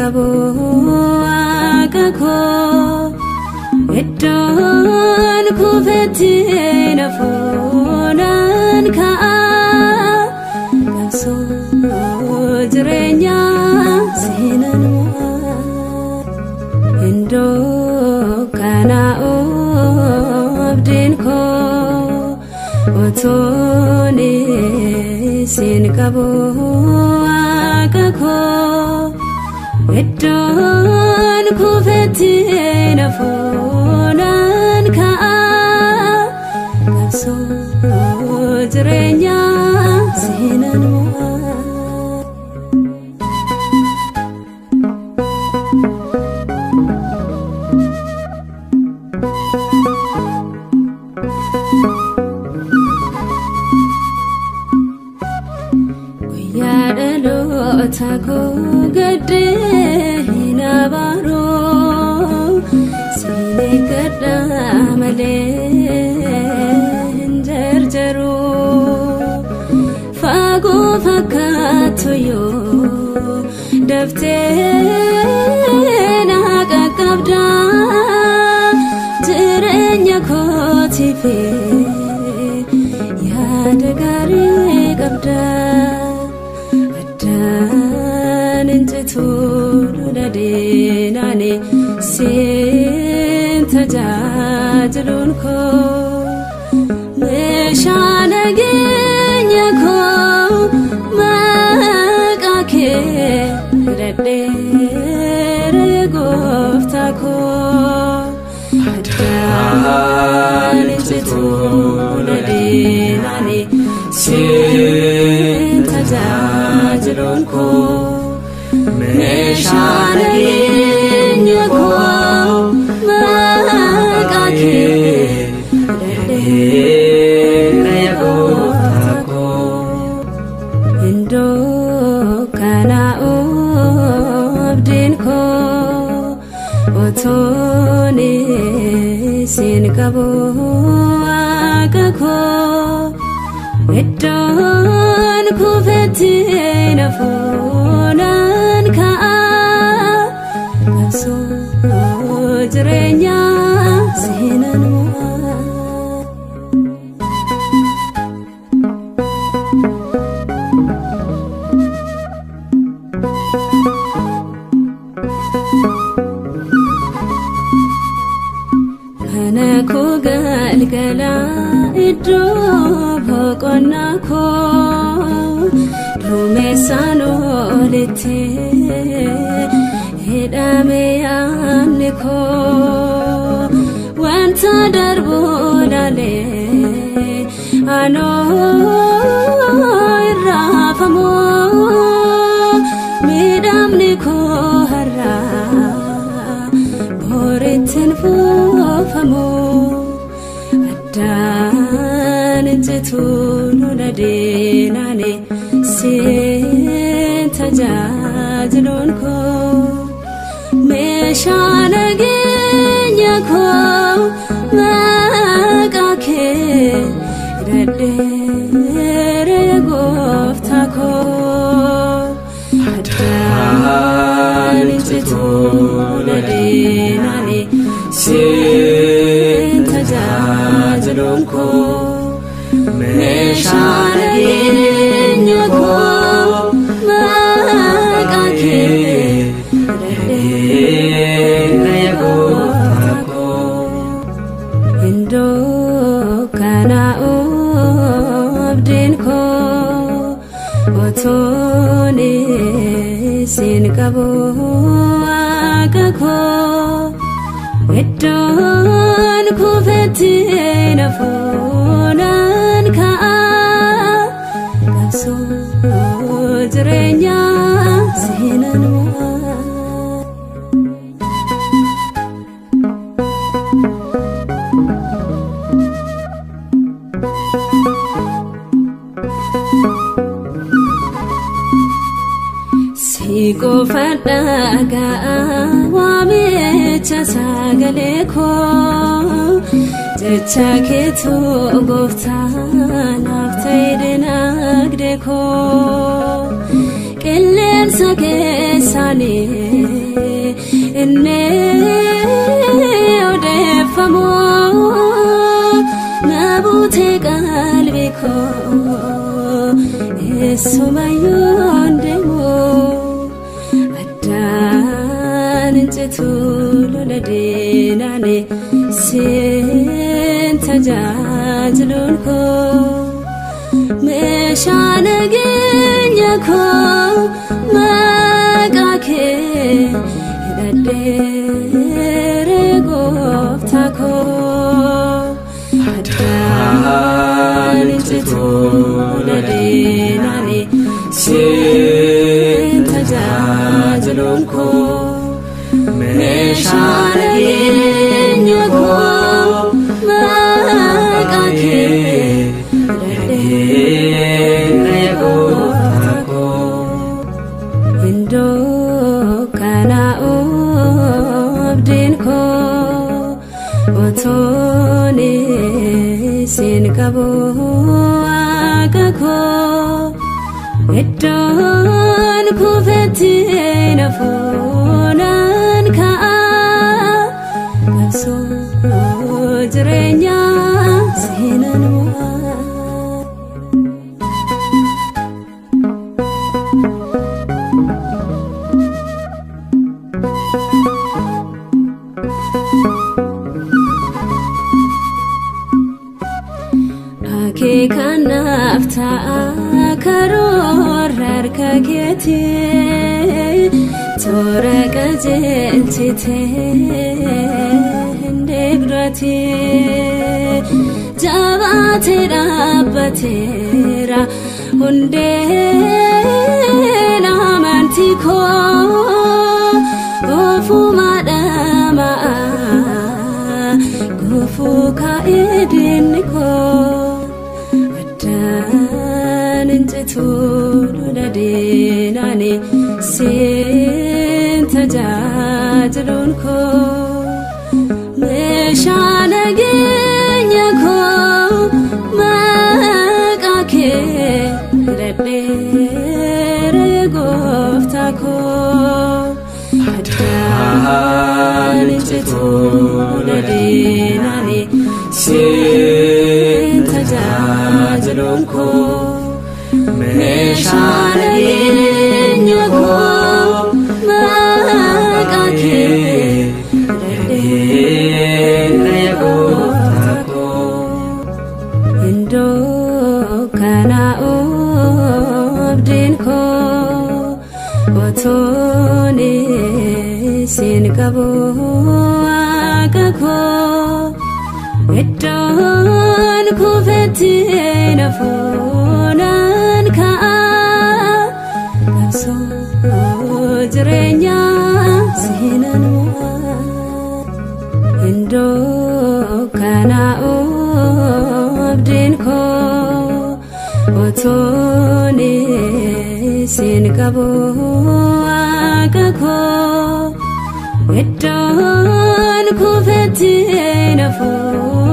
qabu waaqa koo iddoon kufetti nafuunaan ka'a qabsoo jireenyaa seenan mo'a Iddoo kanaa'u abdiin koo utuun isin qabu waaqa koo iddoon kufetti nafuunaan ka'a qabsoo jireenyaa seenan mo'a. Guyyaa dhaloota koo gaddee hin abaaruu siin eeggadha malee hin jarjaruu fagoo fakkaatu yoo daftee na qaqqabda jireenya kootiif yaada gaarii qabda. Addaan hin citu lola diinaani siin tajaajiluun koo meeshaa nageenya koo maqaa kee hidhadheera gooftaa koo. Addaan hin citu lola diinaani siin tajaajiluun koo meeshaa nageenya koo maqaa kee hidhadheera gooftaa koo. Iddoo kanaa'u abdiin koo utuun isin qabu waaqa koo iddoon kufetti nafuunaan ka'a qabsoo jireenyaa seenan mo'a. Mana koo galgala iddoo boqonnaa koo duumessaan olitti hidhame yaadni koo wanta darbu laalee anoo irraafamu miidhamni koo har'aa borittiin fuufamu addaan hin citu lola diinaani siin tajaajiluun koo meeshaa nageenya koo maqaa kee hidhadheera gooftaa koo addaan hin citu lola diinaani siin tajaajiluun koo meeshaa nageenya koo maqaa kee hidhadheera gooftaa koo. Iddoo kanaa'u abdiin koo utuun isin qabu waaqa koo iddoon kufetti nafuunaan ka'a qabsoo jireenyaa seenan mo'a. Si qofa dhaga'a waamicha sagalee koo jecha keetu gooftaa naaf ta'e dinagdee koo qilleensa Keessaanii inni odeeffamu na buutee qalbii koo eessumayyuu deemu addaan citu lola diinaani siin tajaajiluun koo meeshaa nageenya koo maqaa kee hidhadheere gooftaa koo addaan citu lola diinaani siin tajaajiluun koo meeshaa nageenya koo maqaa kee hidhadheere gooftaa koo. Iddoo kana abdiin koo otoon siin qabu waaqa koo iddoon kufetti nafuunaan ka'a qabsoo jireenyaa seenan mo'a. Akeekanaaf ta'a karoora harka keetii toora qajeelchitee hin deeggarati jabaatee dhaabbateera hundeen amantii koo ofuma dhama'a gufuu kaa'ee diinni koo. Addaan citu lola diinaani siin tajaajiluun koo meeshaa nageenya koo maqaa kee hidhadheere gooftaa koo addaan citu lola diinaani siin tajaajiluun koo meeshaa nageenya koo maqaa kee hidhadheere gooftaa koo. Iddoo kana abdiin koo otoon siin qabu waaqa koo iddoon kufetti nafuunaan ka'a qabsoo jireenyaa seenan mo'a. Iddoo kana abdiin koo otoon siin qabu waaqa koo iddoon kufetti nafuunaan